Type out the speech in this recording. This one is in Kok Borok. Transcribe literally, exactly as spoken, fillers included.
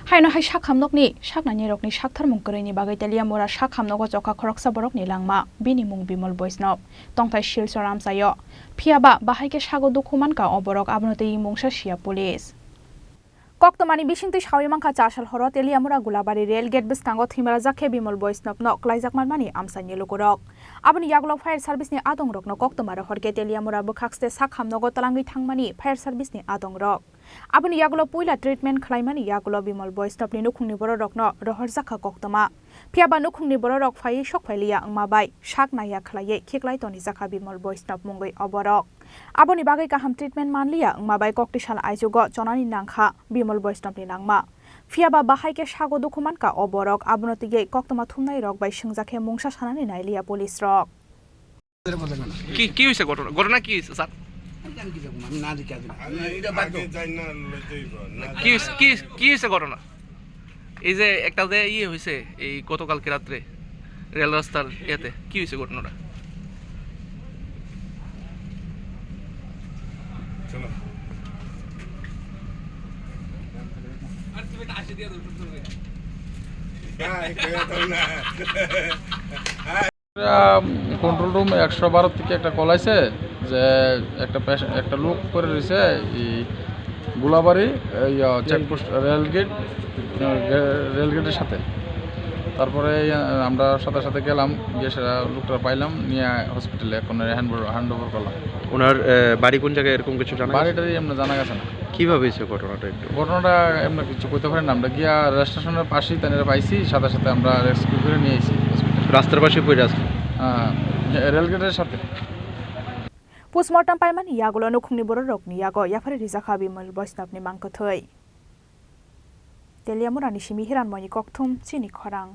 Haino hai sak hamnokni saknainirokni saktharmung kwrwini bagwi Teliamura sak hamnogo chokha khoroksa borokni langma, bini mung Bimal Boisnop, tongthai Silchar amchaio. Phiyaba bahai khe sago dukhu mankha o borok, abono twi mungsa siya police. Koktwmani bisingtwi sawi mankha, chasal horo Teliamura Gulabari rail gate bwskango thwimalaijak khe Bimal Boisnopno kwlaijak manmani amchaini lukurok. Aboni yagulo fire service ni adongrokno koktwma rohor khe Teliamura bwkhakste sak hamnogo twlangwi thangmani fire service ni adongrok. Aboni yagulo puila treatment khlaimani yagulo Bimal Boisnopni nukhungni bororokno rohorjakha koktwma. Phiyaba nukhungni bororok phaiwi sok phailiya wngma bai sak naiya khlaiwi khiklai tonijakha Bimal Boisnop mungwi o borok. Aboni bagwi kaham treatment manliya wngma bai koktwsal aijugo chonani nangkha Bimal Boisnopni langma. Phiyaba bahai khe sago dukhu mankha o borok, abono twiwi koktwma thumnairok bai swngjak khe mungsa sanani nailiya police rok. কি কি হৈছে ঘটনা? ঘটনা কি হৈছে ছাৰ? আমি জানি কি যাবো, আমি না দেখি আগে। আমি এটা বাদ দাও। কি হৈছে, কি কি হৈছে ঘটনা? এই যে একটা যে ইয়ে হৈছে এই গতকালকে রাত্রে রেল রাস্তার ইয়াতে, কি হৈছে ঘটনাটা? কন্ট্রোল রুম একশো বারো থেকে একটা কল আছে যে একটা পেশ-, একটা লোক পড়ে রয়েছে এই গোলাবাড়ি, এই, আহ, চেকপোস্ট, রেলগেট, আহ, রে-, রেলগেটের সাথে। তারপরে, আহ, আমরা সাথে সাথে গেলাম, গিয়ে সেটা লোকটা পাইলাম, নিয়ে হসপিটালে এখন হ্যান্ড, হ্যান্ড ওভার করলাম। ওনার, আহ, বাড়ি কোন জায়গায়, এরকম কিছু জানা গেছে? বাড়িটারই এমনি জানা গেছে না। কিভাবে হয়েছে ঘটনাটা একটু? ঘটনাটা এমনি কিছু করতে পারি না, আমরা গিয়া রেল স্টেশনের পাশেই তাদের পাইছি, সাথে সাথে আমরা রেস্কিউ করে নিয়ে এসেছি হসপিটালে। রাস্তার পাশে পড়ে আছে? হ্যাঁ, রেলগেটের সাথে। Postmortem paimani yagulo nukhungni bororokni yago yaphari rijakha Bimal Boisnopni mangkwthwi. Teliamurani simi Hiranmoyni kokthum chini khorang.